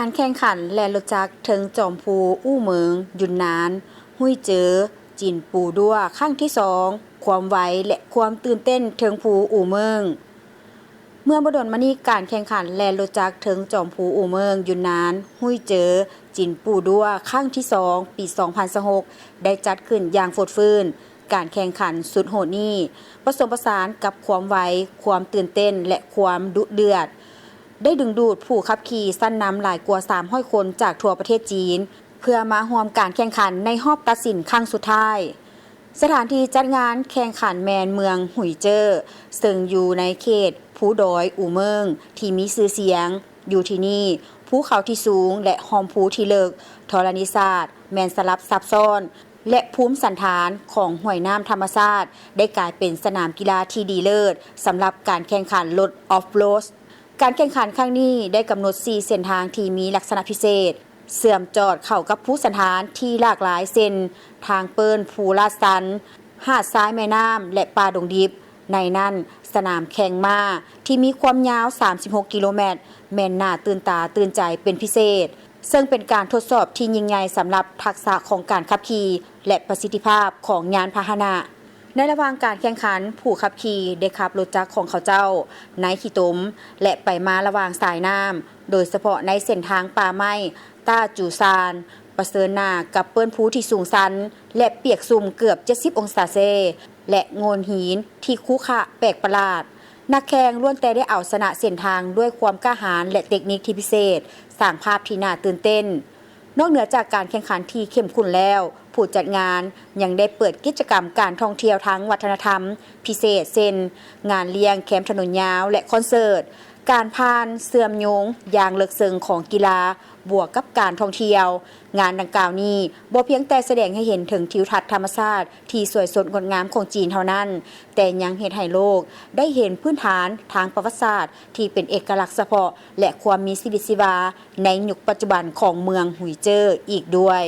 ການແຂ່ງຂັນແລ່ນລົດຈັກເທິງຈອມພູອູ່ເມີງ ຢຸນນານ ຮຸ້ຍເຈີ ຈີນປູດ້ວ ຄັ້ງທີສອງ ຄວາມໄວ ແລະ ຄວາມຕື່ນເຕັ້ນເທິງພູອູ່ເມີງ. ເມື່ອບໍ່ດົນມານີ້ ການແຂ່ງຂັນແລ່ນລົດຈັກເທິງຈອມພູອູ່ເມີງ ຢຸນນານ ຮຸ້ຍເຈີ ຈີນປູດ້ວ ຄັ້ງທີສອງ ປີສອງພັນຊາວຫົກ ໄດ້ຈັດຂຶ້ນຢ່າງຟົດຟື້ນ. ການແຂ່ງຂັນສຸດໂຫດນີ້ ປະສົມປະສານກັບຄວາມໄວ, ຄວາມຕື່ນເຕັ້ນ ແລະ ຄວາມດຸເດືອດ ໄດ້ດຶງດູດຜູ້ຂັບຂີ່ຊັ້ນນຳຫຼາຍກວ່າສາມຮ້ອຍຄົນຈາກທົ່ວປະເທດຈີນ ເພື່ອມາຮ່ວມການແຂ່ງຂັນໃນຮອບຕັດສິນຄັ້ງສຸດທ້າຍ. ສະຖານທີ່ຈັດງານແຂ່ງຂັນແມ່ນເມືອງຮຸຍເຈີ ເຊິ່ງຢູ່ໃນເຂດພູດອຍອູ່ເມີງທີ່ມີຊື່ສຽງ. ຢູ່ທີ່ນີ້, ພູເຂົາທີ່ສູງ ແລະ ຮ່ອມພູທີ່ເລິກ, ທໍລະນີສາດແມ່ນສະຫຼັບຊັບຊ້ອນ ແລະ ພູມສັນຖານຂອງຫ້ວຍນ້ຳທຳມະຊາດ ໄດ້ກາຍເປັນສະໜາມກິລາທີ່ດີເລີດສຳລັບການແຂ່ງຂັນລົດອອຟໂຣດ. ການແຂ່ງຂັນຄັ້ງນີ້ໄດ້ກຳນົດສີ່ເສັ້ນທາງທີ່ມີລັກສະນະພິເສດ ເຊື່ອມຈອດເຂົ້າກັບພູສັນຖານທີ່ຫຼາກຫຼາຍ ເຊັ່ນ ທາງເປີ້ນພູລາດຊັນ, ຫາດຊາຍແມ່ນ້ຳ ແລະ ປ່າດົງດິບ. ໃນນັ້ນ, ສະໜາມແຂ່ງມ້າທີ່ມີຄວາມຍາວສາມສິບຫົກກິໂລແມັດ ແມ່ນໜ້າຕື່ນຕາຕື່ນໃຈເປັນພິເສດ, ເຊິ່ງເປັນການທົດສອບທີ່ຍິ່ງໃຫຍ່ສຳລັບທັກສະຂອງການຂັບຂີ່ ແລະ ປະສິດທິພາບຂອງຍານພາຫະນະ. ໃນລະຫວ່າງການແຂ່ງຂັນ, ຜູ້ຂັບຂີ່ໄດ້ຂັບລົດຈັກຂອງເຂົາເຈົ້າໃນຂີ້ຕົມ ແລະ ໄປມາລະຫວ່າງສາຍນ້ຳ, ໂດຍສະເພາະໃນເສັ້ນທາງປ່າໄມ້ ຕ້າຈູຊານ ປະເຊີນໜ້າກັບເປີ້ນພູທີ່ສູງຊັນ ແລະ ປຽກຊຸ່ມເກືອບເຈັດສິບອົງສາເຊ ແລະ ໂງ່ນຫີນທີ່ຂຸຂະແປກປະຫຼາດ. ນັກແຂ່ງລ້ວນແຕ່ໄດ້ເອົາຊະນະເສັ້ນທາງດ້ວຍຄວາມກ້າຫານ ແລະ ເຕັກນິກທີ່ພິເສດ, ສ້າງພາບທີ່ໜ້າຕື່ນເຕັ້ນ. ນອກເໜືອຈາກການແຂ່ງຂັນທີ່ເຂັ້ມຂຸ້ນແລ້ວ, ຜູ້ຈັດງານຍັງໄດ້ເປີດກິດຈະກຳການທ່ອງທ່ຽວທາງວັດທະນະທຳພິເສດ ເຊັ່ນ ງານລ້ຽງແຄມຖະໜົນຍາວ ແລະ ຄອນເສີດ. ການຜ່ານເຊື່ອມໂຍງຢ່າງເລິກເຊິ່ງຂອງກິລາ ບວກກັບການທ່ອງທ່ຽວ, ງານດັ່ງກ່າວນີ້ບໍ່ພຽງແຕ່ສະແດງໃຫ້ເຫັນເຖິງທິວທັດທຳມະຊາດທີ່ສວຍສົດງົດງາມຂອງຈີນເທົ່ານັ້ນ, ແຕ່ຍັງເຮັດໃຫ້ໂລກໄດ້ເຫັນພື້ນຖານທາງປະຫວັດສາດທີ່ເປັນເອກະລັກສະເພາະ ແລະ ຄວາມມີຊີວິດຊີວາໃນຍຸກປັດຈຸບັນຂອງເມືອງຮຸຍເຈີອີກດ້ວຍ.